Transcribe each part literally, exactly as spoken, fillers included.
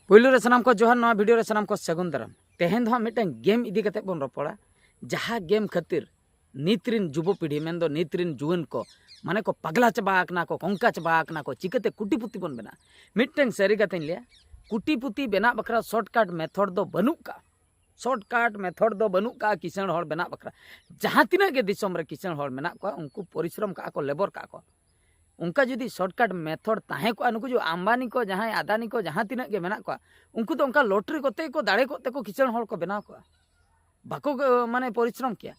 ᱯᱳᱭᱞᱳ ᱨᱮ ᱥᱟᱱᱟᱢ ᱠᱚ ᱡᱚᱦᱟᱨ, ᱱᱚᱣᱟ ᱵᱷᱤᱰᱤᱭᱳ ᱨᱮ ᱥᱟᱱᱟᱢ ᱠᱚ ᱥᱟᱹᱜᱩᱱ ᱫᱟᱨᱟᱢ᱾ ᱛᱮᱦᱮᱧ ᱫᱚ ᱦᱟᱸᱜ ᱢᱤᱫᱴᱟᱝ ᱜᱮᱢ ᱤᱫᱤ ᱠᱟᱛᱮ ᱵᱚᱱ ᱨᱚᱯᱚᱲᱟ, ᱡᱟᱦᱟᱸ ᱜᱮᱢ ᱠᱷᱟᱹᱛᱤᱨ ᱱᱤᱛ ᱨᱤᱱ ᱡᱩᱵᱚ ᱯᱤᱲᱦᱤ, ᱢᱮᱱᱫᱚ ᱱᱤᱛ ᱨᱤᱱ ᱡᱩᱣᱟᱹᱱ ᱠᱚ, ᱢᱟᱱᱮ ᱠᱚ ᱯᱟᱜᱽᱞᱟ ᱪᱟᱵᱟ ᱟᱠᱟᱱᱟ ᱠᱚ, ᱠᱚᱝᱠᱟ ᱪᱟᱵᱟ ᱟᱠᱟᱱᱟ ᱠᱚ, ᱪᱤᱠᱟᱹᱛᱮ ᱠᱩᱴᱤᱯᱩᱛᱤ ᱵᱚᱱ ᱵᱮᱱᱟᱜᱼᱟ? ᱢᱤᱫᱴᱟᱝ ᱥᱟᱹᱨᱤ ᱠᱟᱛᱷᱟᱧ ᱞᱟᱹᱭᱟ, ᱠᱩᱴᱤᱯᱩᱛᱤ ᱵᱮᱱᱟᱜ ᱵᱟᱠᱷᱨᱟ ᱥᱚᱨᱴᱠᱟᱴ ᱢᱮᱛᱷᱚᱰ ᱫᱚ ᱵᱟᱹᱱᱩᱜ ᱠᱟᱜᱼᱟ᱾ ᱥᱚᱨᱴᱠᱟᱴ ᱢᱮᱛᱷᱚᱰ ᱫᱚ ᱵᱟᱹᱱᱩᱜ ᱠᱟᱜᱼᱟ ᱠᱤᱥᱟᱹᱬ ᱦᱚᱲ ᱵᱮᱱᱟᱜ ᱵᱟᱠᱷᱨᱟ᱾ ᱡᱟᱦᱟᱸ ᱛᱤᱱᱟᱹᱜ ᱜᱮ ᱫᱤᱥᱚᱢ ᱨᱮ ᱠᱤᱥᱟᱹᱬ ᱦᱚᱲ ᱢᱮᱱᱟᱜ ᱠᱚᱣᱟ, ᱩᱱᱠᱩ ᱯᱚᱨᱤᱥᱨᱚᱢ ᱠᱟᱜᱼᱟ ᱠᱚ, ᱞᱮᱵᱚᱨ ᱠᱟᱜᱼᱟ ᱠᱚ᱾ ᱚᱱᱠᱟ ᱡᱩᱫᱤ ᱥᱚᱨᱴᱠᱟᱴ ᱢᱮᱛᱷᱚᱰ ᱛᱟᱦᱮᱸ ᱠᱚᱜᱼᱟ, ᱱᱩᱠᱩ ᱡᱮ ᱟᱢᱵᱟᱱᱤ ᱠᱚ, ᱡᱟᱦᱟᱸᱭ ᱟᱫᱟᱱᱤ ᱠᱚ, ᱡᱟᱦᱟᱸ ᱛᱤᱱᱟᱹᱜ ᱜᱮ ᱢᱮᱱᱟᱜ ᱠᱚᱣᱟ, ᱩᱱᱠᱩ ᱫᱚ ᱚᱱᱠᱟ ᱞᱚᱴᱨᱤ ᱠᱚᱛᱮ ᱠᱚ ᱫᱟᱲᱮ ᱠᱚᱜ ᱛᱮᱠᱚ ᱠᱤᱥᱟᱹᱬ ᱦᱚᱲ ᱠᱚ ᱵᱮᱱᱟᱣ ᱠᱚᱜᱼᱟ᱾ ᱵᱟᱠᱚ ᱜ-, ᱢᱟᱱᱮ ᱯᱚᱨᱤᱥᱨᱚᱢ ᱠᱮᱭᱟ᱾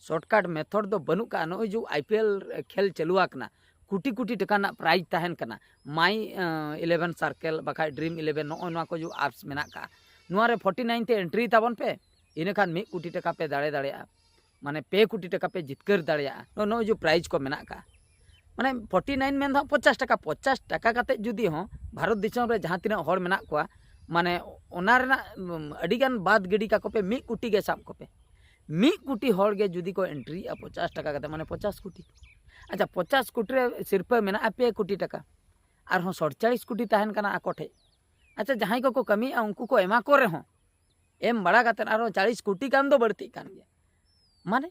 ᱥᱚᱨᱴᱠᱟᱴ ᱢᱮᱛᱷᱚᱰ ᱫᱚ ᱵᱟᱹᱱᱩᱜ ᱠᱟᱜᱼᱟ᱾ ᱱᱚᱜᱼᱚᱭ ᱡᱮ ᱟᱭ ᱯᱤ ᱮᱞ ᱠᱷᱮᱞ ᱪᱟᱹᱞᱩ ᱟᱠᱟᱱᱟ, ᱠᱳᱴᱤ ᱠᱳᱴᱤ ᱴᱟᱠᱟ ᱨᱮᱱᱟᱜ ᱯᱨᱟᱭᱤᱡᱽ ᱛᱟᱦᱮᱱ ᱠᱟᱱᱟ᱾ ᱢᱟᱭ ᱤᱞᱮᱵᱷᱮᱱ ᱥᱟᱨᱠᱮᱞ ᱵᱟᱠᱷᱟᱡ ᱰᱨᱤᱢ ᱤᱞᱮᱵᱷᱮᱱ, ᱱᱚᱜᱼᱚᱭ ᱱᱚᱣᱟ ᱠᱚ ᱡᱮ ᱟᱯᱥ ᱢᱮᱱᱟᱜ ᱠᱟᱜᱼᱟ, ᱱᱚᱣᱟ ᱨᱮ ᱯᱷᱳᱨᱴᱤ ᱱᱟᱭᱤᱱ ᱛᱮ ᱮᱱᱴᱨᱤ ᱛᱟᱵᱚᱱ ᱯᱮ, ᱤᱱᱟᱹᱠᱷᱟᱱ ᱢᱤᱫ ᱠᱳᱴᱤ ᱴᱟᱠᱟ ᱯᱮ ᱫᱟᱲᱮ ᱫᱟᱲᱮᱭᱟᱜᱼᱟ, ᱢᱟᱱᱮ ᱯᱮ ᱠᱳᱴᱤ ᱴᱟᱠᱟ ᱯᱮ ᱡᱤᱛᱠᱟᱹᱨ ᱫᱟᱲᱮᱭᱟᱜᱼᱟ᱾ ᱱᱚᱜᱼᱚᱭ ᱡᱮ ᱯᱨᱟᱭᱤᱡᱽ ᱠᱚ ᱢᱮᱱᱟᱜ ᱠᱟᱜᱼᱟ, ᱢᱟᱱᱮ ᱯᱷᱳᱨᱴᱤ ᱱᱟᱭᱤᱱ ᱢᱮᱱ ᱫᱚ ᱦᱟᱸᱜ ᱯᱚᱧᱪᱟᱥ ᱴᱟᱠᱟ, ᱯᱚᱧᱪᱟᱥ ᱴᱟᱠᱟ ᱠᱟᱛᱮ ᱡᱩᱫᱤ ᱦᱚᱸ ᱵᱷᱟᱨᱚᱛ ᱫᱤᱥᱚᱢ ᱨᱮ ᱡᱟᱦᱟᱸ ᱛᱤᱱᱟᱹᱜ ᱦᱚᱲ ᱢᱮᱱᱟᱜ ᱠᱚᱣᱟ, ᱢᱟᱱᱮ ᱚᱱᱟ ᱨᱮᱱᱟᱜ, ᱩᱢ, ᱟᱹᱰᱤᱜᱟᱱ ᱵᱟᱫ ᱜᱤᱰᱤ ᱠᱟᱠᱚ ᱯᱮ, ᱢᱤᱫ ᱠᱳᱴᱤ ᱜᱮ ᱥᱟᱵ ᱠᱚᱯᱮ᱾ ᱢᱤᱫ ᱠᱳᱴᱤ ᱦᱚᱲ ᱜᱮ ᱡᱩᱫᱤ ᱠᱚ ᱮᱱᱴᱨᱤᱜᱼᱟ ᱯᱚᱧᱪᱟᱥ ᱴᱟᱠᱟ ᱠᱟᱛᱮ, ᱢᱟᱱᱮ ᱯᱚᱧᱪᱟᱥ ᱠᱳᱴᱤ᱾ ᱟᱪᱪᱷᱟ, ᱯᱚᱧᱪᱟᱥ ᱠᱳᱴᱤ ᱨᱮ ᱥᱤᱨᱯᱟᱹ ᱢᱮᱱᱟᱜᱼᱟ ᱯᱮ ᱠᱳᱴᱤ ᱴᱟᱠᱟ, ᱟᱨᱦᱚᱸ ᱥᱟᱛᱪᱚᱞᱞᱤᱥ ᱠᱳᱴᱤ ᱛᱟᱦᱮᱱ ᱠᱟᱱᱟ ᱟᱠᱚ ᱴᱷᱮᱡ᱾ ᱟᱪᱪᱷᱟ, ᱡᱟᱦᱟᱸᱭ ᱠᱚᱠᱚ ᱠᱟᱹᱢᱤᱭᱮᱫᱼᱟ ᱩᱱᱠᱩ ᱠᱚ ᱮᱢᱟ ᱠᱚ ᱨᱮᱦᱚᱸ, ᱮᱢ ᱵᱟᱲᱟ ᱠᱟᱛᱮ ᱟᱨᱦᱚᱸ ᱪᱚᱞᱞᱤᱥ ᱠᱳᱴᱤ ᱜᱟᱱ ᱫᱚ ᱵᱟᱹᱲᱛᱤᱜ ᱠᱟᱱ ᱜᱮᱭᱟ᱾ ᱢᱟᱱᱮ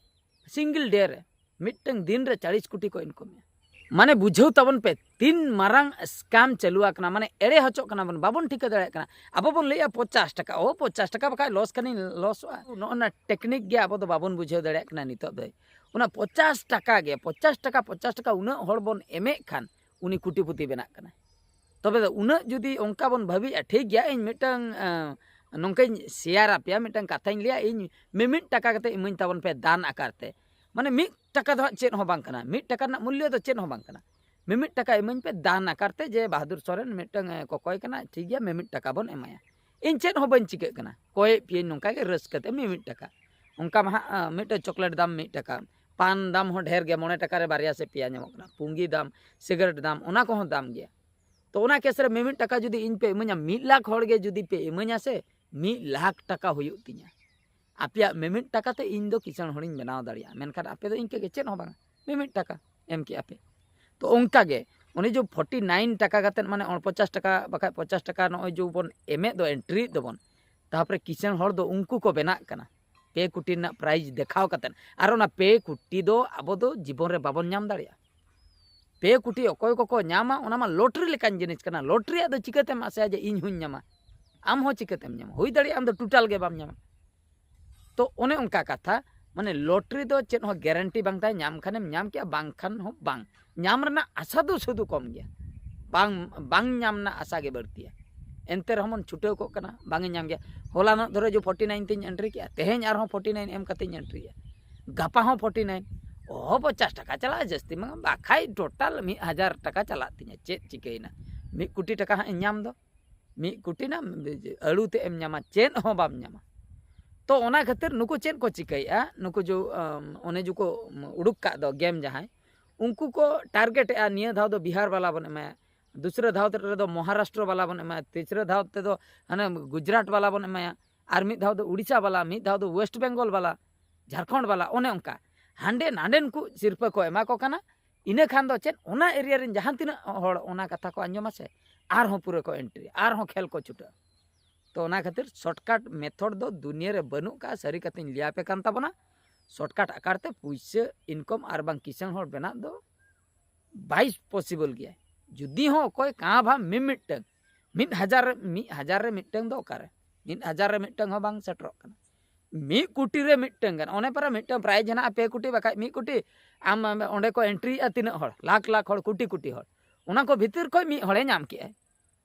ᱥᱤᱝᱜᱮᱞ ᱰᱮ ᱨᱮ, ᱢᱤᱫᱴᱟᱝ ᱫᱤᱱ ᱨᱮ ᱪᱚᱞᱞᱤᱥ ᱠᱳᱴᱤ ᱠᱚ ᱤᱱᱠᱟᱢᱮᱜᱼᱟ᱾ ᱢᱟᱱᱮ ᱵᱩᱡᱷᱟᱹᱣ ᱛᱟᱵᱚᱱ ᱯᱮ, ᱛᱤᱱ ᱢᱟᱨᱟᱝ ᱥᱠᱮᱢ ᱪᱟᱹᱞᱩ ᱟᱠᱟᱱᱟ, ᱢᱟᱱᱮ ᱮᱲᱮ ᱦᱚᱪᱚᱜ ᱠᱟᱱᱟ ᱵᱚᱱ, ᱵᱟᱵᱚᱱ ᱴᱷᱤᱠᱟᱹ ᱫᱟᱲᱮᱭᱟᱜ ᱠᱟᱱᱟ᱾ ᱟᱵᱚ ᱵᱚᱱ ᱞᱟᱹᱭᱟ ᱯᱚᱧᱪᱟᱥ ᱴᱟᱠᱟ, ᱳ ᱯᱚᱧᱪᱟᱥ ᱴᱟᱠᱟ ᱵᱟᱠᱷᱟᱡ ᱞᱚᱥ ᱠᱷᱟᱱᱤᱧ ᱞᱚᱥᱚᱜᱼᱟ᱾ ᱱᱚᱜᱼᱚ ᱱᱟ ᱴᱮᱠᱱᱤᱠ ᱜᱮ ᱟᱵᱚ ᱫᱚ ᱵᱟᱵᱚᱱ ᱵᱩᱡᱷᱟᱹᱣ ᱫᱟᱲᱮᱭᱟᱜ ᱠᱟᱱᱟ ᱱᱤᱛᱚᱜ ᱫᱚ᱾ ᱚᱱᱟ ᱯᱚᱧᱪᱟᱥ ᱴᱟᱠᱟ ᱜᱮ, ᱯᱚᱧᱪᱟᱥ ᱴᱟᱠᱟ, ᱯᱚᱧᱪᱟᱥ ᱴᱟᱠᱟ ᱩᱱᱟᱹᱜ ᱦᱚᱲ ᱵᱚᱱ ᱮᱢᱮᱫ ᱠᱷᱟᱱ ᱩᱱᱤ ᱠᱳᱴᱤᱯᱚᱛᱤ ᱵᱮᱱᱟᱜ ᱠᱟᱱᱟᱭ᱾ ᱛᱚᱵᱮ ᱫᱚ ᱩᱱᱟᱹᱜ ᱡᱩᱫᱤ ᱚᱱᱠᱟ ᱵᱚᱱ ᱵᱷᱟᱹᱵᱤᱜᱼᱟ, ᱴᱷᱤᱠ ᱜᱮᱭᱟ, ᱤᱧ ᱢᱤᱫᱴᱟᱝ, ᱮᱸ, ᱱᱚᱝᱠᱟᱧ ᱥᱮᱭᱟᱨ ᱟᱯᱮᱭᱟ, ᱢᱤᱫᱴᱟᱝ ᱠᱟᱛᱷᱟᱧ ᱞᱟᱹᱭᱟ, ᱤᱧ ᱢᱤᱢᱤᱫ ᱴᱟᱠᱟ ᱠᱟᱛᱮ ᱤᱢᱟᱹᱧ ᱛᱟᱵᱚᱱ ᱯᱮ ᱫᱟᱱ ᱟᱠᱟᱨ ᱛᱮ᱾ ᱢᱟᱱᱮ ᱢᱤᱫ ᱴᱟᱠᱟ ᱫᱚ ᱦᱟᱸᱜ ᱪᱮᱫ ᱦᱚᱸ ᱵᱟᱝ ᱠᱟᱱᱟ, ᱢᱤᱫ ᱴᱟᱠᱟ ᱨᱮᱱᱟᱜ ᱢᱩᱞᱞᱚ ᱫᱚ ᱪᱮᱫ ᱦᱚᱸ ᱵᱟᱝ ᱠᱟᱱᱟ᱾ ᱢᱤᱢᱤᱫ ᱴᱟᱠᱟ ᱤᱢᱟᱹᱧ ᱯᱮ ᱫᱟᱱ ᱟᱠᱟᱨ ᱛᱮ, ᱡᱮ ᱵᱟᱦᱟᱫᱩᱨ ᱥᱚᱨᱮᱱ ᱢᱤᱫᱴᱟᱝ, ᱮ, ᱠᱚᱠᱚᱭ ᱠᱟᱱᱟ, ᱴᱷᱤᱠ ᱜᱮᱭᱟ, ᱢᱤᱢᱤᱫ ᱴᱟᱠᱟ ᱵᱚᱱ ᱮᱢᱟᱭᱟ᱾ ᱤᱧ ᱪᱮᱫ ᱦᱚᱸ ᱵᱟᱹᱧ ᱪᱤᱠᱟᱹᱜ ᱠᱟᱱᱟ, ᱠᱚᱭᱮᱫ ᱯᱮᱭᱟᱹᱧ ᱱᱚᱝᱠᱟ ᱜᱮ ᱨᱟᱹᱥᱠᱟᱹ ᱛᱮ ᱢᱤᱢᱤᱫ ᱴᱟᱠᱟ᱾ ᱚᱱᱠᱟ ᱢᱟ ᱦᱟᱸᱜ, ᱮ, ᱢᱤᱫᱴᱟᱝ ᱪᱚᱠᱞᱮᱴ ᱫᱟᱢ ᱢᱤᱫ ᱴᱟᱠᱟ, ᱯᱟᱱ ᱫᱟᱢ ᱦᱚᱸ ᱰᱷᱮᱨ ᱜᱮ, ᱢᱚᱬᱮ ᱴᱟᱠᱟ ᱨᱮ ᱵᱟᱨᱭᱟ ᱥᱮ ᱯᱮᱭᱟ ᱧᱟᱢᱚᱜ ᱠᱟᱱᱟ, ᱯᱩᱸᱜᱤ ᱫᱟᱢ, ᱥᱤᱜᱟᱨᱮᱴ ᱫᱟᱢ, ᱚᱱᱟ ᱠᱚᱦᱚᱸ ᱫᱟᱢ ᱜᱮᱭᱟ᱾ ᱛᱚ ᱚᱱᱟ ᱠᱮᱥ ᱨᱮ ᱢᱤᱢᱤᱫ ᱴᱟᱠᱟ ᱡᱩᱫᱤ ᱤᱧ ᱯᱮ ᱤᱢᱟᱹᱧᱟ, ᱢᱤᱫ ᱞᱟᱠᱷ ᱦᱚᱲ ᱜᱮ ᱡᱩᱫᱤ ᱯᱮ ᱤᱢᱟᱹᱧᱟ ᱥᱮ, ᱢᱤᱫ ᱞᱟᱠᱷ ᱴᱟᱠᱟ ᱦᱩᱭᱩᱜ ᱛᱤᱧᱟ᱾ ᱟᱯᱮᱭᱟᱜ ᱢᱤᱢᱤᱫ ᱴᱟᱠᱟ ᱛᱮ ᱤᱧ ᱫᱚ ᱠᱤᱥᱟᱹᱬ ᱦᱚᱲᱤᱧ ᱵᱮᱱᱟᱣ ᱫᱟᱲᱮᱭᱟᱜᱼᱟ, ᱢᱮᱱᱠᱷᱟᱱ ᱟᱯᱮ ᱫᱚ ᱤᱱᱠᱟᱹ ᱜᱮ ᱪᱮᱫ ᱦᱚᱸ ᱵᱟᱝᱟ, ᱢᱤᱢᱤᱫ ᱴᱟᱠᱟ ᱮᱢ ᱠᱮᱜᱼᱟ ᱯᱮ᱾ ᱛᱚ ᱚᱱᱠᱟ ᱜᱮ ᱩᱱᱤ ᱡᱮ ᱯᱷᱳᱨᱴᱤ ᱱᱟᱭᱤᱱ ᱴᱟᱠᱟ ᱠᱟᱛᱮᱫ, ᱢᱟᱱᱮ ᱯᱚᱧᱪᱟᱥ ᱴᱟᱠᱟ ᱵᱟᱠᱷᱟᱡ ᱯᱚᱧᱪᱟᱥ ᱴᱟᱠᱟ ᱱᱚᱜᱼᱚᱭ ᱡᱮ ᱵᱚᱱ ᱮᱢᱮᱫ ᱫᱚ, ᱮᱱᱴᱨᱤᱭᱮᱫ ᱫᱚᱵᱚᱱ, ᱛᱟᱨᱯᱚᱨᱮ ᱠᱤᱥᱟᱹᱬ ᱦᱚᱲ ᱫᱚ ᱩᱱᱠᱩ ᱠᱚ ᱵᱮᱱᱟᱜ ᱠᱟᱱᱟ ᱯᱮ ᱠᱳᱴᱤ ᱨᱮᱱᱟᱜ ᱯᱨᱟᱭᱤᱡᱽ ᱫᱮᱠᱷᱟᱣ ᱠᱟᱛᱮᱫ᱾ ᱟᱨ ᱚᱱᱟ ᱯᱮ ᱠᱳᱴᱤ ᱫᱚ ᱟᱵᱚ ᱫᱚ ᱡᱤᱵᱚᱱ ᱨᱮ ᱵᱟᱵᱚᱱ ᱧᱟᱢ ᱫᱟᱲᱮᱭᱟᱜᱼᱟ᱾ ᱯᱮ ᱠᱳᱴᱤ ᱚᱠᱚᱭ ᱠᱚᱠᱚ ᱧᱟᱢᱟ, ᱚᱱᱟ ᱢᱟ ᱞᱚᱴᱨᱤ ᱞᱮᱠᱟᱱ ᱡᱤᱱᱤᱥ ᱠᱟᱱᱟ᱾ ᱞᱚᱴᱨᱤᱭᱟᱜ ᱫᱚ ᱪᱤᱠᱟᱹᱛᱮᱢ ᱟᱥᱟᱭᱟ ᱡᱮ ᱤᱧ ᱦᱚᱸᱧ ᱧᱟᱢᱟ? ᱟᱢ ᱦᱚᱸ ᱪᱤᱠᱟᱹᱛᱮᱢ ᱧᱟᱢᱟ? ᱦᱩᱭ ᱫᱟᱲᱮᱭᱟᱜᱼᱟ ᱟᱢ ᱫᱚ ᱴᱳᱴᱟᱞ ᱜᱮ ᱵᱟᱢ ᱧᱟᱢᱟ᱾ ᱛᱚ ᱚᱱᱮ ᱚᱱᱠᱟ ᱠᱟᱛᱷᱟ, ᱢᱟᱱᱮ ᱞᱚᱴᱨᱤ ᱫᱚ ᱪᱮᱫ ᱦᱚᱸ ᱜᱮᱨᱮᱱᱴᱤ ᱵᱟᱝ ᱛᱟᱦᱮᱸ, ᱧᱟᱢ ᱠᱷᱟᱱᱮᱢ ᱧᱟᱢ ᱠᱮᱜᱼᱟ, ᱵᱟᱝᱠᱷᱟᱱ ᱦᱚᱸ ᱵᱟᱝ᱾ ᱧᱟᱢ ᱨᱮᱱᱟᱜ ᱟᱥᱟ ᱫᱚ ᱥᱩᱫᱷᱩ ᱠᱚᱢ ᱜᱮᱭᱟ, ᱵᱟᱝ, ᱵᱟᱝ ᱧᱟᱢ ᱨᱮᱱᱟᱜ ᱟᱥᱟ ᱜᱮ ᱵᱟᱹᱲᱛᱤᱭᱟ᱾ ᱮᱱᱛᱮ ᱨᱮᱦᱚᱸ ᱵᱚᱱ ᱪᱷᱩᱴᱟᱹᱣ ᱠᱚᱜ ᱠᱟᱱᱟ, ᱵᱟᱝ ᱤᱧ ᱧᱟᱢ ᱜᱮᱭᱟ᱾ ᱦᱚᱞᱟᱱᱚᱜ ᱫᱷᱚᱨᱮ ᱡᱮ ᱯᱷᱳᱨᱴᱤ ᱱᱟᱭᱤᱱ ᱛᱤᱧ ᱮᱱᱴᱨᱤ ᱠᱮᱜᱼᱟ, ᱛᱮᱦᱮᱧ ᱟᱨᱦᱚᱸ ᱯᱷᱳᱨᱴᱤ ᱱᱟᱭᱤᱱ ᱮᱢ ᱠᱟᱛᱮᱧ ᱮᱱᱴᱨᱤᱭᱟ᱾ ᱜᱟᱯᱟ ᱦᱚᱸ ᱯᱷᱳᱨᱴᱤ ᱱᱟᱭᱤᱱ᱾ ᱚ, ᱯᱚᱧᱪᱟᱥ ᱴᱟᱠᱟ ᱪᱟᱞᱟᱜᱼᱟ ᱡᱟᱹᱥᱛᱤ ᱢᱟ, ᱵᱟᱠᱷᱟᱡ ᱴᱳᱴᱟᱞ ᱢᱤᱫ ᱦᱟᱡᱟᱨ ᱴᱟᱠᱟ ᱪᱟᱞᱟᱜ ᱛᱤᱧᱟ᱾ ᱪᱮᱫ ᱪᱤᱠᱟᱹᱭᱮᱱᱟ? ᱢᱤᱫ ᱠᱳᱴᱤ ᱴᱟᱠᱟ ᱦᱟᱸᱜ ᱤᱧ ᱧᱟᱢ ᱫᱚ, ᱢᱤᱫ ᱠᱳᱴᱤ ᱨᱮᱱᱟᱜ ᱟᱹᱲᱩ ᱛᱮ ᱮᱢ ᱧᱟᱢᱟ, ᱪᱮᱫ ᱦᱚᱸ ᱵᱟᱢ ᱧᱟᱢᱟ᱾ ᱛᱚ ᱚᱱᱟ ᱠᱷᱟᱹᱛᱤᱨ ᱱᱩᱠᱩ ᱪᱮᱫ ᱠᱚ ᱪᱤᱠᱟᱹᱭᱮᱫᱼᱟ, ᱱᱩᱠᱩ ᱡᱚ, ᱟᱢ, ᱚᱱᱮ ᱡᱚ ᱠᱚ, ᱩᱢ, ᱩᱰᱩᱠ ᱠᱟᱜ ᱫᱚ ᱜᱮᱢ ᱡᱟᱦᱟᱸᱭ, ᱩᱱᱠᱩ ᱠᱚ ᱴᱟᱨᱜᱮᱴᱮᱜᱼᱟ, ᱱᱤᱭᱟᱹ ᱫᱷᱟᱣ ᱫᱚ ᱵᱤᱦᱟᱨ ᱵᱟᱞᱟ ᱵᱚᱱ ᱮᱢᱟᱭᱟ, ᱫᱩᱥᱨᱟᱹ ᱫᱷᱟᱣ ᱨᱮᱫᱚ ᱢᱚᱦᱟᱨᱟᱥᱴᱨᱚ ᱵᱟᱞᱟ ᱵᱚᱱ ᱮᱢᱟᱭᱟ, ᱛᱤᱥᱨᱟᱹ ᱫᱷᱟᱣ ᱛᱮᱫᱚ ᱦᱟᱱᱮ ᱜᱩᱡᱽᱨᱟᱴ ᱵᱟᱞᱟ ᱵᱚᱱ ᱮᱢᱟᱭᱟ, ᱟᱨ ᱢᱤᱫ ᱫᱷᱟᱣ ᱫᱚ ᱩᱲᱤᱥᱥᱟ ᱵᱟᱞᱟ, ᱢᱤᱫ ᱫᱷᱟᱣ ᱫᱚ ᱳᱭᱮᱥᱴ ᱵᱮᱝᱜᱚᱞ ᱵᱟᱞᱟ, ᱡᱷᱟᱲᱠᱷᱚᱸᱰ ᱵᱟᱞᱟ, ᱚᱱᱮ ᱚᱱᱠᱟ ᱦᱟᱸᱰᱮ ᱱᱟᱸᱰᱮᱱ ᱠᱚ ᱥᱤᱨᱯᱟᱹ ᱠᱚ ᱮᱢᱟ ᱠᱚ ᱠᱟᱱᱟ᱾ ᱤᱱᱟᱹ ᱠᱷᱟᱱ ᱫᱚ ᱪᱮᱫ, ᱚᱱᱟ ᱮᱨᱤᱭᱟ ᱨᱮᱱ ᱡᱟᱦᱟᱸ ᱛᱤᱱᱟᱹᱜ ᱦᱚᱲ ᱚᱱᱟ ᱠᱟᱛᱷᱟ ᱠᱚ ᱟᱸᱡᱚᱢᱟ ᱥᱮ, ᱟᱨᱦᱚᱸ ᱯᱩᱨᱟᱹ ᱠᱚ ᱮᱱᱴᱨᱤ, ᱟᱨᱦᱚᱸ ᱠᱷᱮᱞ ᱠᱚ ᱪᱷᱩᱴᱟᱹᱜᱼᱟ᱾ ᱛᱚ ᱚᱱᱟ ᱠᱷᱟᱹᱛᱤᱨ ᱥᱚᱨᱴᱠᱟᱴ ᱢᱮᱛᱷᱚᱰ ᱫᱚ ᱫᱩᱱᱤᱭᱟᱹ ᱨᱮ ᱵᱟᱹᱱᱩᱜ ᱠᱟᱜᱼᱟ, ᱥᱟᱹᱨᱤ ᱠᱟᱛᱷᱟᱧ ᱞᱟᱹᱭ ᱟᱯᱮ ᱠᱟᱱ ᱛᱟᱵᱚᱱᱟ᱾ ᱥᱚᱨᱴᱠᱟᱴ ᱟᱠᱟᱨ ᱛᱮ ᱯᱩᱭᱥᱟᱹ ᱤᱱᱠᱟᱢ ᱟᱨ ᱵᱟᱝ ᱠᱤᱥᱟᱹᱬ ᱦᱚᱲ ᱵᱮᱱᱟᱜ ᱫᱚ ᱵᱟᱭ ᱯᱚᱥᱤᱵᱚᱞ ᱜᱮᱭᱟ᱾ ᱡᱩᱫᱤ ᱦᱚᱸ ᱚᱠᱚᱭ ᱠᱟᱸ ᱵᱷᱟ ᱢᱤᱢᱤᱫᱴᱟᱝ, ᱢᱤᱫ ᱦᱟᱡᱟᱨ ᱨᱮ, ᱢᱤᱫ ᱦᱟᱡᱟᱨ ᱨᱮ ᱢᱤᱫᱴᱟᱝ ᱫᱚ ᱚᱠᱟᱨᱮ? ᱢᱤᱫ ᱦᱟᱡᱟᱨ ᱨᱮ ᱢᱤᱫᱴᱟᱝ ᱦᱚᱸ ᱵᱟᱝ ᱥᱮᱴᱮᱨᱚᱜ ᱠᱟᱱᱟ᱾ ᱢᱤᱫ ᱠᱳᱴᱤ ᱨᱮ ᱢᱤᱫᱴᱟᱝ ᱜᱟᱱ, ᱚᱱᱮ ᱯᱟᱨᱟ ᱢᱤᱫᱴᱟᱝ ᱯᱨᱟᱭᱤᱡᱽ ᱦᱮᱱᱟᱜᱼᱟ ᱯᱮ ᱠᱳᱴᱤ, ᱵᱟᱠᱷᱟᱡ ᱢᱤᱫ ᱠᱳᱴᱤ ᱟᱢ, ᱟᱢ ᱚᱸᱰᱮ ᱠᱚ ᱮᱱᱴᱨᱤᱭᱮᱫᱼᱟ ᱛᱤᱱᱟᱹᱜ ᱦᱚᱲ? ᱞᱟᱠᱷ ᱞᱟᱠᱷ ᱦᱚᱲ, ᱠᱳᱴᱤ ᱠᱳᱴᱤ ᱦᱚᱲ, ᱚᱱᱟ ᱠᱚ ᱵᱷᱤᱛᱤᱨ ᱠᱷᱚᱱ ᱢᱤᱫ ᱦᱚᱲᱮ ᱧᱟᱢ ᱠᱮᱜᱼᱟᱭ᱾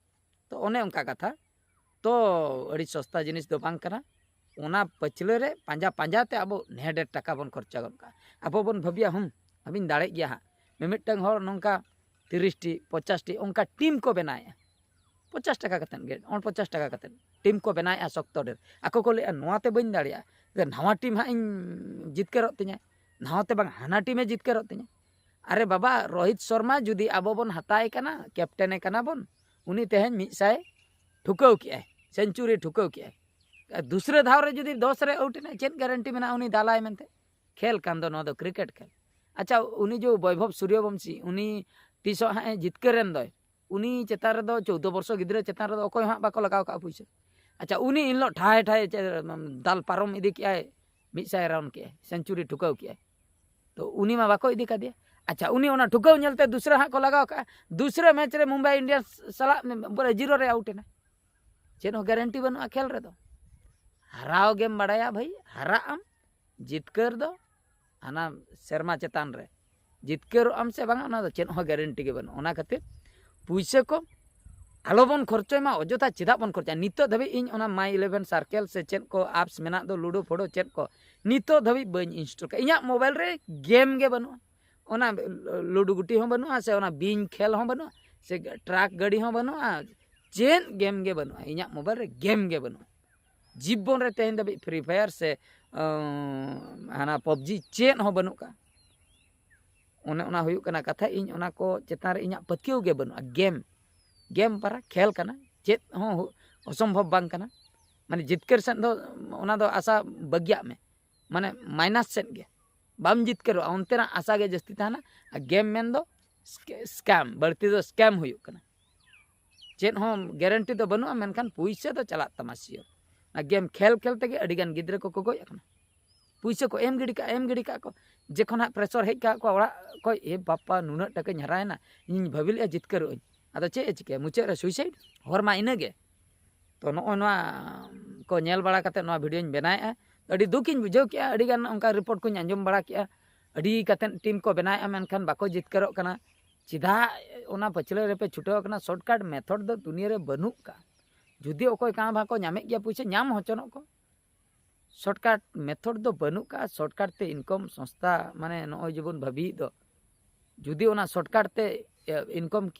ᱛᱚ ᱚᱱᱮ ᱚᱱᱠᱟ ᱠᱟᱛᱷᱟ᱾ ᱛᱚ ᱟᱹᱰᱤ ᱥᱚᱥᱛᱟ ᱡᱤᱱᱤᱥ ᱫᱚ ᱵᱟᱝ ᱠᱟᱱᱟ᱾ ᱚᱱᱟ ᱯᱟᱹᱪᱷᱞᱟᱹ ᱨᱮ ᱯᱟᱸᱡᱟ ᱯᱟᱸᱡᱟ ᱛᱮ ᱟᱵᱚ ᱰᱷᱮᱨ ᱰᱷᱮᱨ ᱴᱟᱠᱟ ᱵᱚᱱ ᱠᱷᱚᱨᱪᱟ ᱜᱚᱫ ᱠᱟᱜᱼᱟ᱾ ᱟᱵᱚ ᱵᱚᱱ ᱵᱷᱟᱹᱵᱤᱭᱟ, ᱦᱩᱸ, ᱟᱹᱵᱤᱱ ᱫᱟᱲᱮᱜ ᱜᱮᱭᱟ ᱦᱟᱸᱜ᱾ ᱢᱤᱢᱤᱫᱴᱟᱝ ᱦᱚᱲ ᱱᱚᱝᱠᱟ ᱛᱤᱨᱤᱥ ᱴᱤ, ᱯᱚᱧᱪᱟᱥ ᱴᱤ ᱚᱱᱠᱟ ᱴᱤᱢ ᱠᱚ ᱵᱮᱱᱟᱣᱮᱫᱼᱟ᱾ ᱯᱚᱧᱪᱟᱥ ᱴᱟᱠᱟ ᱠᱟᱛᱮᱫ ᱜᱮ, ᱚᱱ ᱯᱚᱧᱪᱟᱥ ᱴᱟᱠᱟ ᱠᱟᱛᱮᱫ ᱴᱤᱢ ᱠᱚ ᱵᱮᱱᱟᱣᱮᱫᱼᱟ ᱥᱚᱠᱛᱚ ᱰᱷᱮᱨ᱾ ᱟᱠᱚ ᱠᱚ ᱞᱟᱹᱭᱮᱫᱼᱟ, "ᱱᱚᱣᱟ ᱛᱮ ᱵᱟᱹᱧ ᱫᱟᱲᱮᱭᱟᱜᱼᱟ, ᱡᱮ ᱱᱟᱣᱟ ᱴᱤᱢ ᱦᱟᱸᱜ ᱤᱧ ᱡᱤᱛᱠᱟᱹᱨᱚᱜ ᱛᱤᱧᱟᱹ, ᱱᱟᱣᱟ ᱛᱮ ᱵᱟᱝ ᱦᱟᱱᱟ ᱴᱤᱢᱮ ᱡᱤᱛᱠᱟᱹᱨᱚᱜ ᱛᱤᱧᱟᱹ᱾" ᱟᱨᱮ ᱵᱟᱵᱟ, ᱨᱳᱦᱤᱛ ᱥᱚᱨᱢᱟ ᱡᱩᱫᱤ ᱟᱵᱚ ᱵᱚᱱ ᱦᱟᱛᱟᱣᱮ ᱠᱟᱱᱟ, ᱠᱮᱯᱴᱮᱱᱮ ᱠᱟᱱᱟ ᱵᱚᱱ, ᱩᱱᱤ ᱛᱮᱦᱮᱧ ᱢᱤᱫ ᱥᱟᱭ ᱴᱷᱩᱠᱟᱹᱣ ᱠᱮᱜᱼᱟᱭ, ᱥᱮᱧᱪᱩᱨᱤ ᱴᱷᱩᱠᱟᱹᱣ ᱠᱮᱜᱼᱟᱭ᱾ ᱟᱨ ᱫᱩᱥᱨᱟᱹ ᱫᱷᱟᱣ ᱨᱮ ᱡᱩᱫᱤ ᱫᱚᱥ ᱨᱮ ᱟᱣᱩᱴ ᱮᱱᱟᱭ, ᱪᱮᱫ ᱜᱟᱨᱮᱱᱴᱤ ᱢᱮᱱᱟᱜᱼᱟ ᱩᱱᱤ ᱫᱟᱞᱟᱭ ᱢᱮᱱᱛᱮ? ᱠᱷᱮᱞ ᱠᱟᱱ ᱫᱚ ᱱᱚᱣᱟ ᱫᱚ ᱠᱨᱤᱠᱮᱴ ᱠᱷᱮᱞ᱾ ᱟᱪᱪᱷᱟ, ᱩᱱᱤ ᱡᱮ ᱵᱚᱭᱵᱷᱚᱵ ᱥᱩᱨᱭᱚᱵᱚᱝᱥᱤ, ᱩᱱᱤ ᱛᱤᱥᱚᱜ ᱦᱟᱸᱜ ᱮ ᱡᱤᱛᱠᱟᱹᱨ ᱮᱱ ᱫᱚᱭ, ᱩᱱᱤ ᱪᱮᱛᱟᱱ ᱨᱮᱫᱚ, ᱪᱳᱫᱽᱫᱳ ᱵᱚᱨᱥᱚ ᱜᱤᱫᱽᱨᱟᱹ ᱪᱮᱛᱟᱱ ᱨᱮᱫᱚ ᱚᱠᱚᱭ ᱦᱚᱸ ᱦᱟᱸᱜ ᱵᱟᱠᱚ ᱞᱟᱜᱟᱣ ᱠᱟᱜᱼᱟ ᱯᱩᱭᱥᱟᱹ᱾ ᱟᱪᱪᱷᱟ, ᱩᱱᱤ ᱮᱱᱦᱤᱞᱳᱜ ᱴᱷᱟᱭ ᱴᱷᱟᱭ ᱪᱮ-, ᱫᱟᱞ ᱯᱟᱨᱚᱢ ᱤᱫᱤ ᱠᱮᱜᱼᱟᱭ, ᱢᱤᱫ ᱥᱟᱭ ᱨᱟᱱ ᱠᱮᱜᱼᱟᱭ, ᱥᱮᱧᱪᱩᱨᱤ ᱴᱷᱩᱠᱟᱹᱣ ᱠᱮᱜᱼᱟᱭ᱾ ᱛᱚ ᱩᱱᱤ ᱢᱟ ᱵᱟᱠᱚ ᱤᱫᱤ ᱠᱟᱫᱮᱭᱟ᱾ ᱟᱪᱪᱷᱟ, ᱩᱱᱤ ᱚᱱᱟ ᱴᱷᱩᱠᱟᱹᱣ ᱧᱮᱞᱛᱮ ᱫᱩᱥᱨᱟ ᱦᱟᱸᱜ ᱠᱚ ᱞᱟᱜᱟᱣ ᱠᱟᱜᱼᱟ, ᱫᱩᱥᱨᱟ ᱢᱮᱪ ᱨᱮ ᱢᱩᱢᱵᱟᱭ ᱤᱱᱰᱤᱭᱟᱱᱥ ᱥᱟᱞᱟᱜ ᱵᱚᱞᱮ ᱡᱤᱨᱳ ᱨᱮ ᱟᱣᱩᱴ ᱮᱱᱟ᱾ ᱪᱮᱫ ᱦᱚᱸ ᱜᱮᱨᱮᱱᱴᱤ ᱵᱟᱹᱱᱩᱜᱼᱟ ᱠᱷᱮᱞ ᱨᱮᱫᱚ᱾ ᱦᱟᱨᱟᱣ ᱜᱮᱢ ᱵᱟᱲᱟᱭᱟ ᱵᱷᱟᱹᱭ, ᱦᱟᱨᱟᱜ ᱟᱢ, ᱡᱤᱛᱠᱟᱹᱨ ᱫᱚ ᱦᱟᱱᱟ ᱥᱮᱨᱢᱟ ᱪᱮᱛᱟᱱ ᱨᱮ, ᱡᱤᱛᱠᱟᱹᱨᱚᱜ ᱟᱢ ᱥᱮ ᱵᱟᱝᱟ, ᱚᱱᱟ ᱫᱚ ᱪᱮᱫ ᱦᱚᱸ ᱜᱮᱨᱮᱱᱴᱤ ᱜᱮ ᱵᱟᱹᱱᱩᱜᱼᱟ᱾ ᱚᱱᱟ ᱠᱷᱟᱹᱛᱤᱨ ᱯᱩᱭᱥᱟᱹ ᱠᱚ ᱟᱞᱚᱵᱚᱱ ᱠᱷᱚᱨᱪᱚᱭ ᱢᱟ, ᱚᱡᱚᱛᱷᱟ ᱪᱮᱫᱟᱜ ᱵᱚᱱ ᱠᱷᱚᱨᱪᱟᱭᱟ? ᱱᱤᱛᱚᱜ ᱫᱷᱟᱹᱵᱤᱡ ᱤᱧ ᱚᱱᱟ ᱢᱟᱭ ᱤᱞᱮᱵᱷᱮᱱ ᱥᱟᱨᱠᱮᱞ ᱥᱮ ᱪᱮᱫ ᱠᱚ ᱟᱯᱥ ᱢᱮᱱᱟᱜ ᱫᱚ, ᱞᱩᱰᱳ ᱯᱷᱳᱰᱳ ᱪᱮᱫ ᱠᱚ, ᱱᱤᱛᱚᱜ ᱫᱷᱟᱹᱵᱤᱡ ᱵᱟᱹᱧ ᱤᱱᱥᱴᱚᱞ ᱠᱟᱜᱼᱟ᱾ ᱤᱧᱟᱹᱜ ᱢᱳᱵᱟᱭᱤᱞ ᱨᱮ ᱜᱮᱢ ᱜᱮ ᱵᱟᱹᱱᱩᱜᱼᱟ, ᱚᱱᱟ ᱞᱩᱰᱩ ᱜᱩᱴᱤ ᱦᱚᱸ ᱵᱟᱹᱱᱩᱜᱼᱟ, ᱥᱮ ᱚᱱᱟ ᱵᱤᱧ ᱠᱷᱮᱞ ᱦᱚᱸ ᱵᱟᱹᱱᱩᱜᱼᱟ, ᱥᱮ ᱴᱨᱟᱠ ᱜᱟᱹᱰᱤ ᱦᱚᱸ ᱵᱟᱹᱱᱩᱜᱼᱟ, ᱪᱮᱫ ᱜᱮᱢ ᱜᱮ ᱵᱟᱹᱱᱩᱜᱼᱟ ᱤᱧᱟᱹᱜ ᱢᱳᱵᱟᱭᱤᱞ ᱨᱮ, ᱜᱮᱢ ᱜᱮ ᱵᱟᱹᱱᱩᱜᱼᱟ᱾ ᱡᱤᱵᱚᱱ ᱨᱮ ᱛᱮᱦᱮᱧ ᱫᱷᱟᱹᱵᱤᱡ ᱯᱷᱨᱤ ᱯᱷᱟᱭᱟᱨ ᱥᱮ ᱟᱸ, ᱦᱟᱱᱟ ᱯᱚᱵᱡᱤ ᱪᱮᱫ ᱦᱚᱸ ᱵᱟᱹᱱᱩᱜ ᱠᱟᱜᱼᱟ᱾ ᱚᱱᱮ ᱚᱱᱟ ᱦᱩᱭᱩᱜ ᱠᱟᱱᱟ ᱠᱟᱛᱷᱟ᱾ ᱤᱧ ᱚᱱᱟ ᱠᱚ ᱪᱮᱛᱟᱱ ᱨᱮ ᱤᱧᱟᱹᱜ ᱯᱟᱹᱛᱭᱟᱹᱣ ᱜᱮ ᱵᱟᱹᱱᱩᱜᱼᱟ᱾ ᱜᱮᱢ, ᱜᱮᱢ ᱯᱟᱨᱟ ᱠᱷᱮᱞ ᱠᱟᱱᱟ, ᱪᱮᱫ ᱦᱚᱸ ᱦᱩ-, ᱚᱥᱚᱢᱵᱷᱚᱵ ᱵᱟᱝ ᱠᱟᱱᱟ᱾ ᱢᱟᱱᱮ ᱡᱤᱛᱠᱟᱹᱨ ᱥᱮᱫ ᱫᱚ ᱚᱱᱟ ᱫᱚ ᱟᱥᱟ ᱵᱟᱹᱜᱤᱭᱟᱜ ᱢᱮ, ᱢᱟᱱᱮ ᱢᱟᱭᱱᱟᱥ ᱥᱮᱫ ᱜᱮ, ᱵᱟᱢ ᱡᱤᱛᱠᱟᱹᱨᱚᱜᱼᱟ, ᱚᱱᱛᱮᱱᱟᱜ ᱟᱥᱟ ᱜᱮ ᱡᱟᱹᱥᱛᱤ ᱛᱟᱦᱮᱱᱟ᱾ ᱟᱨ ᱜᱮᱢ ᱢᱮᱱ ᱫᱚ ᱥᱠᱮ-, ᱥᱠᱮᱢ, ᱵᱟᱹᱲᱛᱤ ᱫᱚ ᱥᱠᱮᱢ ᱦᱩᱭᱩᱜ ᱠᱟᱱᱟ᱾ ᱪᱮᱫ ᱦᱚᱸ ᱜᱮᱨᱮᱱᱴᱤ ᱫᱚ ᱵᱟᱹᱱᱩᱜᱼᱟ, ᱢᱮᱱᱠᱷᱟᱱ ᱯᱩᱭᱥᱟᱹ ᱫᱚ ᱪᱟᱞᱟᱜ ᱛᱟᱢᱟ ᱥᱤᱭᱳᱨ᱾ ᱚᱱᱟ ᱜᱮᱢ ᱠᱷᱮᱞ ᱠᱷᱮᱞ ᱛᱮᱜᱮ ᱟᱹᱰᱤᱜᱟᱱ ᱜᱤᱫᱽᱨᱟᱹ ᱠᱚᱠᱚ ᱜᱚᱡ ᱟᱠᱟᱱᱟ᱾ ᱯᱩᱭᱥᱟᱹ ᱠᱚ ᱮᱢ ᱜᱤᱰᱤ ᱠᱟᱜᱼᱟ, ᱮᱢ ᱜᱤᱰᱤ ᱠᱟᱜᱼᱟ ᱠᱚ᱾ ᱡᱚᱠᱷᱚᱱ ᱦᱟᱸᱜ ᱯᱨᱮᱥᱚᱨ ᱦᱮᱡ ᱠᱟᱜ ᱠᱚᱣᱟ ᱚᱲᱟᱜ ᱠᱷᱚᱡ, "ᱮ ᱵᱟᱯᱟ, ᱱᱩᱱᱟᱹᱜ ᱴᱟᱠᱟᱧ ᱦᱟᱨᱟᱭᱮᱱᱟ, ᱤᱧᱤᱧ ᱵᱷᱟᱹᱵᱤ ᱞᱮᱜᱼᱟ ᱡᱤᱛᱠᱟᱹᱨᱚᱜ ᱟᱹᱧ", ᱟᱫᱚ ᱪᱮᱫ ᱮ ᱪᱤᱠᱟᱹᱭᱟ? ᱢᱩᱪᱟᱹᱫ ᱨᱮ ᱥᱩᱭᱥᱟᱭᱤᱰ᱾ ᱦᱚᱨ ᱢᱟ ᱤᱱᱟᱹᱜᱮ᱾ ᱛᱚ ᱱᱚᱜᱼᱚᱭ ᱱᱚᱣᱟ ᱠᱚ ᱧᱮᱞ ᱵᱟᱲᱟ ᱠᱟᱛᱮ ᱱᱚᱣᱟ ᱵᱷᱤᱰᱤᱭᱳᱧ ᱵᱮᱱᱟᱣᱮᱫᱼᱟ᱾ ᱟᱹᱰᱤ ᱫᱩᱠᱤᱧ ᱵᱩᱡᱷᱟᱹᱣ ᱠᱮᱜᱼᱟ, ᱟᱹᱰᱤᱜᱟᱱ ᱚᱱᱠᱟ ᱨᱤᱯᱳᱨᱴ ᱠᱚᱧ ᱟᱸᱡᱚᱢ ᱵᱟᱲᱟ ᱠᱮᱜᱼᱟ, ᱟᱹᱰᱤ ᱠᱟᱛᱮᱫ ᱴᱤᱢ ᱠᱚ ᱵᱮᱱᱟᱣᱮᱫᱼᱟ, ᱢᱮᱱᱠᱷᱟᱱ ᱵᱟᱠᱚ ᱡᱤᱛᱠᱟᱹᱨᱚᱜ ᱠᱟᱱᱟ᱾ ᱪᱮᱫᱟᱜ ᱚᱱᱟ ᱯᱟᱹᱪᱷᱞᱟᱹ ᱨᱮᱯᱮ ᱪᱷᱩᱴᱟᱹᱣ ᱟᱠᱟᱱᱟ? ᱥᱚᱨᱴᱠᱟᱴ ᱢᱮᱛᱷᱚᱰ ᱫᱚ ᱫᱩᱱᱤᱭᱟᱹ ᱨᱮ ᱵᱟᱹᱱᱩᱜ ᱠᱟᱜᱼᱟ᱾ ᱡᱩᱫᱤ ᱚᱠᱚᱭ ᱠᱟᱸ ᱵᱷᱟᱸ ᱠᱚ ᱧᱟᱢᱮᱫ ᱜᱮᱭᱟ ᱯᱩᱭᱥᱟᱹ, ᱧᱟᱢ ᱦᱚᱪᱚᱱᱚᱜ ᱠᱚ᱾ ᱥᱚᱨᱴᱠᱟᱴ ᱢᱮᱛᱷᱚᱰ ᱫᱚ ᱵᱟᱹᱱᱩᱜ ᱠᱟᱜᱼᱟ᱾ ᱥᱚᱨᱴᱠᱟᱴ ᱛᱮ ᱤᱱᱠᱚᱢ ᱥᱚᱝᱥᱛᱷᱟ, ᱢᱟᱱᱮ ᱱᱚᱜᱼᱚᱭ ᱡᱮᱵᱚᱱ ᱵᱷᱟᱹᱵᱤᱭᱮᱫ ᱫᱚ, ᱡᱩᱫᱤ ᱚᱱᱟ ᱥᱚᱨᱴᱠᱟᱴ ᱛᱮ, ᱮ, ᱤᱱᱠᱚᱢ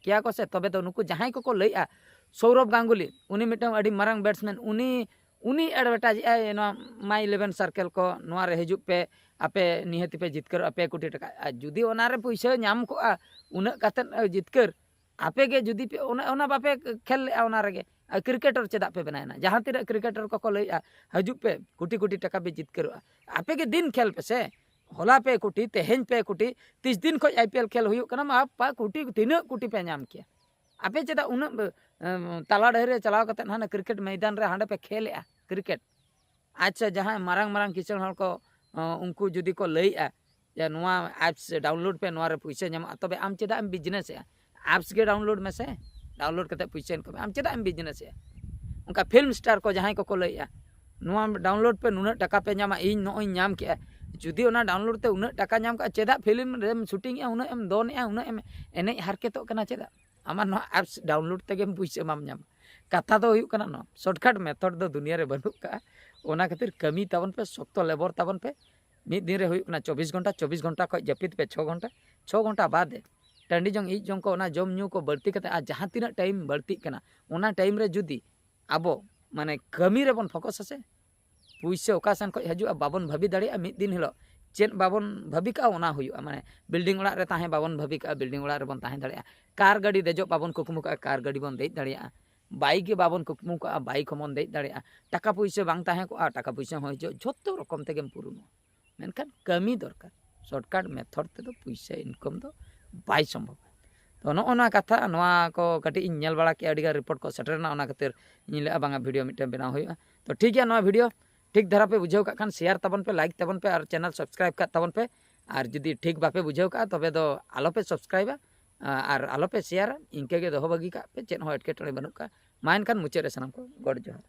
ᱠᱮᱭᱟ ᱠᱚ ᱥᱮ, ᱛᱚᱵᱮ ᱫᱚ ᱱᱩᱠᱩ ᱡᱟᱦᱟᱸᱭ ᱠᱚᱠᱚ ᱞᱟᱹᱭᱮᱜᱼᱟ, ᱥᱳᱣᱨᱚᱵᱷ ᱜᱟᱝᱜᱩᱞᱤ, ᱩᱱᱤ ᱢᱤᱫᱴᱟᱝ ᱟᱹᱰᱤ ᱢᱟᱨᱟᱝ ᱵᱮᱴᱥᱢᱮᱱ, ᱩᱱᱤ, ᱩᱱᱤ ᱮᱰᱵᱷᱮᱴᱟᱡᱽ ᱮᱜᱼᱟᱭ ᱱᱚᱣᱟ ᱢᱟᱭ ᱤᱞᱮᱵᱷᱮᱱ ᱥᱟᱨᱠᱮᱞ ᱠᱚ, ᱱᱚᱣᱟ ᱨᱮ ᱦᱤᱡᱩᱜ ᱯᱮ, ᱟᱯᱮ ᱱᱤᱦᱟᱹᱛ ᱯᱮ ᱡᱤᱛᱠᱟᱹᱨᱚᱜᱼᱟ ᱯᱮ ᱠᱳᱴᱤ ᱴᱟᱠᱟ᱾ ᱟᱨ ᱡᱩᱫᱤ ᱚᱱᱟ ᱨᱮ ᱯᱩᱭᱥᱟᱹ ᱧᱟᱢ ᱠᱚᱜᱼᱟ, ᱩᱱᱟᱹᱜ ᱠᱟᱛᱮᱫ, ᱮ, ᱡᱤᱛᱠᱟᱹᱨ, ᱟᱯᱮ ᱜᱮ ᱡᱩᱫᱤ ᱯᱮ, ᱚᱱᱟ, ᱚᱱᱟ ᱵᱟᱯᱮ ᱠᱷᱮᱞ ᱞᱮᱜᱼᱟ ᱚᱱᱟ ᱨᱮᱜᱮ, ᱟᱨ ᱠᱨᱤᱠᱮᱴᱚᱨ ᱪᱮᱫᱟᱜ ᱯᱮ ᱵᱮᱱᱟᱣᱮᱱᱟ? ᱡᱟᱦᱟᱸ ᱛᱤᱱᱟᱹᱜ ᱠᱨᱤᱠᱮᱴᱚᱨ ᱠᱚᱠᱚ ᱞᱟᱹᱭᱮᱜᱼᱟ, "ᱦᱤᱡᱩᱜ ᱯᱮ, ᱠᱳᱴᱤ ᱠᱳᱴᱤ ᱴᱟᱠᱟ ᱯᱮ ᱡᱤᱛᱠᱟᱹᱨᱚᱜᱼᱟ", ᱟᱯᱮ ᱜᱮ ᱫᱤᱱ ᱠᱷᱮᱞ ᱯᱮ ᱥᱮ᱾ ᱦᱚᱞᱟ ᱯᱮ ᱠᱳᱴᱤ, ᱛᱮᱦᱮᱧ ᱯᱮ ᱠᱳᱴᱤ, ᱛᱤᱥ ᱫᱤᱱ ᱠᱷᱚᱱ ᱟᱭ ᱯᱤ ᱮᱞ ᱠᱷᱮᱞ ᱦᱩᱭᱩᱜ ᱠᱟᱱᱟ, ᱢᱟ ᱯᱟ ᱠᱳᱴᱤ, ᱛᱤᱱᱟᱹᱜ ᱠᱳᱴᱤ ᱯᱮ ᱧᱟᱢ ᱠᱮᱭᱟ? ᱟᱯᱮ ᱪᱮᱫᱟᱜ ᱩᱱᱟᱹᱜ, ᱮᱢ, ᱛᱟᱞᱟ ᱰᱟᱹᱦᱤ ᱨᱮ ᱪᱟᱞᱟᱣ ᱠᱟᱛᱮ ᱦᱟᱱᱮ ᱠᱨᱤᱠᱮᱴ ᱢᱚᱭᱫᱟᱱ ᱨᱮ ᱦᱟᱸᱰᱮ ᱯᱮ ᱠᱷᱮᱞᱮᱜᱼᱟ ᱠᱨᱤᱠᱮᱴ? ᱟᱪᱪᱷᱟ, ᱡᱟᱦᱟᱸᱭ ᱢᱟᱨᱟᱝ ᱢᱟᱨᱟᱝ ᱠᱤᱥᱟᱹᱬ ᱦᱚᱲ ᱠᱚ, ᱚ, ᱩᱱᱠᱩ ᱡᱩᱫᱤ ᱠᱚ ᱞᱟᱹᱭᱮᱜᱼᱟ ᱡᱮ ᱱᱚᱣᱟ ᱮᱯᱥ ᱰᱟᱣᱩᱱᱞᱳᱰ ᱯᱮ, ᱱᱚᱣᱟ ᱨᱮ ᱯᱩᱭᱥᱟᱹ ᱧᱟᱢᱚᱜᱼᱟ, ᱛᱚᱵᱮ ᱟᱢ ᱪᱮᱫᱟᱜ ᱮᱢ ᱵᱤᱡᱽᱱᱮᱥᱮᱜᱼᱟ? ᱮᱯᱥ ᱜᱮ ᱰᱟᱣᱩᱱᱞᱳᱰ ᱢᱮᱥᱮ, ᱰᱟᱣᱩᱱᱞᱳᱰ ᱠᱟᱛᱮ ᱯᱩᱭᱥᱟᱹ ᱤᱱᱠᱟᱢ ᱢᱮ᱾ ᱟᱢ ᱪᱮᱫᱟᱜ ᱮᱢ ᱵᱤᱡᱽᱱᱮᱥᱮᱜᱼᱟ? ᱚᱱᱠᱟ ᱯᱷᱤᱞᱢ ᱥᱴᱟᱨ ᱠᱚ ᱡᱟᱦᱟᱸᱭ ᱠᱚᱠᱚ ᱞᱟᱹᱭᱮᱜᱼᱟ, ᱱᱚᱣᱟ ᱰᱟᱣᱩᱱᱞᱳᱰ ᱯᱮ, ᱱᱩᱱᱟᱹᱜ ᱴᱟᱠᱟ ᱯᱮ ᱧᱟᱢᱟ, ᱤᱧ ᱱᱚᱜᱼᱚᱭ ᱧᱟᱢ ᱠᱮᱜᱼᱟ᱾ ᱡᱩᱫᱤ ᱚᱱᱟ ᱰᱟᱣᱩᱱᱞᱳᱰ ᱛᱮ ᱩᱱᱟᱹᱜ ᱴᱟᱠᱟ ᱧᱟᱢ ᱠᱟᱜᱼᱟ, ᱪᱮᱫᱟᱜ ᱯᱷᱤᱞᱢ ᱨᱮᱢ ᱥᱩᱴᱤᱝᱮᱜᱼᱟ, ᱩᱱᱟᱹᱜ ᱮᱢ ᱫᱚᱱᱮᱜᱼᱟ, ᱩᱱᱟᱹᱜ ᱮᱢ ᱮᱱᱮᱡ ᱦᱟᱨᱠᱮᱛᱚᱜ ᱠᱟᱱᱟ? ᱪᱮᱫᱟᱜ? ᱟᱢᱟᱜ ᱱᱚᱣᱟ ᱮᱯᱥ ᱰᱟᱣᱩᱱᱞᱳᱰ ᱛᱮᱜᱮᱢ ᱯᱩᱭᱥᱟᱹ ᱢᱟᱢ ᱧᱟᱢᱟ᱾ ᱠᱟᱛᱷᱟ ᱫᱚ ᱦᱩᱭᱩᱜ ᱠᱟᱱᱟ ᱱᱚᱣᱟ, ᱥᱚᱨᱴᱠᱟᱴ ᱢᱮᱛᱷᱚᱰ ᱫᱚ ᱫᱩᱱᱤᱭᱟᱹ ᱨᱮ ᱵᱟᱹᱱᱩᱜ ᱠᱟᱜᱼᱟ᱾ ᱚᱱᱟ ᱠᱷᱟᱹᱛᱤᱨ ᱠᱟᱹᱢᱤ ᱛᱟᱵᱚᱱ ᱯᱮ, ᱥᱚᱠᱛᱚ ᱞᱮᱵᱚᱨ ᱛᱟᱵᱚᱱ ᱯᱮ᱾ ᱢᱤᱫ ᱫᱤᱱ ᱨᱮ ᱦᱩᱭᱩᱜ ᱠᱟᱱᱟ ᱪᱚᱵᱵᱤᱥ ᱜᱷᱚᱱᱴᱟ, ᱪᱚᱵᱵᱤᱥ ᱜᱷᱚᱱᱴᱟ ᱠᱷᱚᱱ ᱡᱟᱹᱯᱤᱫ ᱯᱮ ᱪᱷᱚ ᱜᱷᱚᱱᱴᱟ, ᱪᱷᱚ ᱜᱷᱚᱱᱴᱟ ᱵᱟᱫᱮ ᱴᱟᱺᱰᱤ ᱡᱚᱝ, ᱤᱡ ᱡᱚᱝ ᱠᱚ, ᱚᱱᱟ ᱡᱚᱢ ᱧᱩ ᱠᱚ ᱵᱟᱹᱲᱛᱤ ᱠᱟᱛᱮ, ᱟᱨ ᱡᱟᱦᱟᱸ ᱛᱤᱱᱟᱹᱜ ᱴᱟᱭᱤᱢ ᱵᱟᱹᱲᱛᱤᱜ ᱠᱟᱱᱟ, ᱚᱱᱟ ᱴᱟᱭᱤᱢ ᱨᱮ ᱡᱩᱫᱤ ᱟᱵᱚ ᱢᱟᱱᱮ ᱠᱟᱹᱢᱤ ᱨᱮᱵᱚᱱ ᱯᱷᱳᱠᱟᱥᱟ ᱥᱮ, ᱯᱩᱭᱥᱟᱹ ᱚᱠᱟ ᱥᱮᱱ ᱠᱷᱚᱱ ᱦᱤᱡᱩᱜᱼᱟ ᱵᱟᱵᱚᱱ ᱵᱷᱟᱹᱵᱤ ᱫᱟᱲᱮᱭᱟᱜᱼᱟ᱾ ᱢᱤᱫ ᱫᱤᱱ ᱦᱤᱞᱳᱜ ᱪᱮᱫ ᱵᱟᱵᱚᱱ ᱵᱷᱟᱹᱵᱤ ᱠᱟᱜᱼᱟ, ᱚᱱᱟ ᱦᱩᱭᱩᱜᱼᱟ᱾ ᱢᱟᱱᱮ ᱵᱤᱞᱰᱤᱝ ᱚᱲᱟᱜ ᱨᱮ ᱛᱟᱦᱮᱸ ᱵᱟᱵᱚᱱ ᱵᱷᱟᱹᱵᱤ ᱠᱟᱜᱼᱟ, ᱵᱤᱞᱰᱤᱝ ᱚᱲᱟᱜ ᱨᱮᱵᱚᱱ ᱛᱟᱦᱮᱸ ᱫᱟᱲᱮᱭᱟᱜᱼᱟ᱾ ᱠᱟᱨ ᱜᱟᱹᱰᱤ ᱫᱮᱡᱚᱜ ᱵᱟᱵᱚᱱ ᱠᱩᱠᱢᱩ ᱠᱟᱜᱼᱟ, ᱠᱟᱨ ᱜᱟᱹᱰᱤ ᱵᱚᱱ ᱫᱮᱡ ᱫᱟᱲᱮᱭᱟᱜᱼᱟ᱾ ᱵᱟᱭᱤᱠ ᱜᱮ ᱵᱟᱵᱚᱱ ᱠᱩᱠᱢᱩ ᱠᱟᱜᱼᱟ, ᱵᱟᱭᱤᱠ ᱦᱚᱸᱵᱚᱱ ᱫᱮᱡ ᱫᱟᱲᱮᱭᱟᱜᱼᱟ᱾ ᱴᱟᱠᱟ ᱯᱩᱭᱥᱟᱹ ᱵᱟᱝ ᱛᱟᱦᱮᱸ ᱠᱚᱜᱼᱟ, ᱴᱟᱠᱟ ᱯᱩᱭᱥᱟᱹ ᱦᱚᱸ ᱦᱤᱡᱩᱜᱼᱟ, ᱡᱷᱚᱛᱚ ᱨᱚᱠᱚᱢ ᱛᱮᱜᱮᱢ ᱯᱩᱨᱩᱱᱚᱜᱼᱟ᱾ ᱢᱮᱱᱠᱷᱟᱱ ᱠᱟᱹᱢᱤ ᱫᱚᱨᱠᱟᱨ᱾ ᱥᱚᱨᱴᱠᱟᱴ ᱢᱮᱛᱷᱚᱰ ᱛᱮᱫᱚ ᱯᱩᱭᱥᱟᱹ ᱤᱱᱠᱟᱢ ᱫᱚ ᱵᱟᱭ ᱥᱚᱢᱵᱷᱚᱵᱟ᱾ ᱛᱚ ᱱᱚᱜᱼᱚ ᱱᱚᱣᱟ ᱠᱟᱛᱷᱟ, ᱱᱚᱣᱟ ᱠᱚ ᱠᱟᱹᱴᱤᱡ ᱤᱧ ᱧᱮᱞ ᱵᱟᱲᱟ ᱠᱮᱜᱼᱟ, ᱟᱹᱰᱤᱜᱟᱱ ᱨᱤᱯᱳᱨᱴ ᱠᱚ ᱥᱮᱴᱮᱨᱮᱱᱟ, ᱚᱱᱟ ᱠᱷᱟᱹᱛᱤᱨ ᱤᱧ ᱞᱟᱹᱭᱮᱫᱼᱟ ᱵᱟᱝᱟ ᱵᱷᱤᱰᱤᱭᱳ ᱢᱤᱫᱴᱮᱱ ᱵᱮᱱᱟᱣ ᱦᱩᱭᱩᱜᱼᱟ᱾ ᱛᱚ ᱴᱷᱤᱠ ᱜᱮᱭᱟ, ᱱᱚᱣᱟ ᱵᱷᱤᱰᱤᱭᱳ ᱴᱷᱤᱠ ᱫᱷᱟᱨᱟ ᱯᱮ ᱵᱩᱡᱷᱟᱹᱣ ᱠᱟᱜ ᱠᱷᱟᱱ ᱥᱮᱭᱟᱨ ᱛᱟᱵᱚᱱ ᱯᱮ, ᱞᱟᱭᱤᱠ ᱛᱟᱵᱚᱱ ᱯᱮ ᱟᱨ ᱪᱮᱱᱮᱞ ᱥᱟᱵᱥᱠᱨᱟᱭᱤᱵ ᱠᱟᱜ ᱛᱟᱵᱚᱱ ᱯᱮ᱾ ᱟᱨ ᱡᱩᱫᱤ ᱴᱷᱤᱠ ᱵᱟᱯᱮ ᱵᱩᱡᱷᱟᱹᱣ ᱠᱟᱜᱼᱟ, ᱛᱚᱵᱮ ᱫᱚ ᱟᱞᱚᱯᱮ ᱥᱟᱵᱥᱠᱨᱟᱭᱤᱵᱟ, ᱟᱨ ᱟᱞᱚᱯᱮ ᱥᱮᱭᱟᱨᱟ, ᱤᱱᱠᱟᱹ ᱜᱮ ᱫᱚᱦᱚ ᱵᱟᱹᱜᱤ ᱠᱟᱜ ᱯᱮ, ᱪᱮᱫ ᱦᱚᱸ ᱮᱴᱠᱮᱴᱚᱬᱮ ᱵᱟᱹᱱᱩᱜ ᱠᱟᱜᱼᱟ᱾ ᱢᱟ ᱮᱱᱠᱷᱟᱱ ᱢᱩᱪᱟᱹᱫ ᱨᱮ ᱥᱟᱱᱟᱢ ᱠᱚ ᱜᱚᱰ ᱡᱚᱦᱟᱨ᱾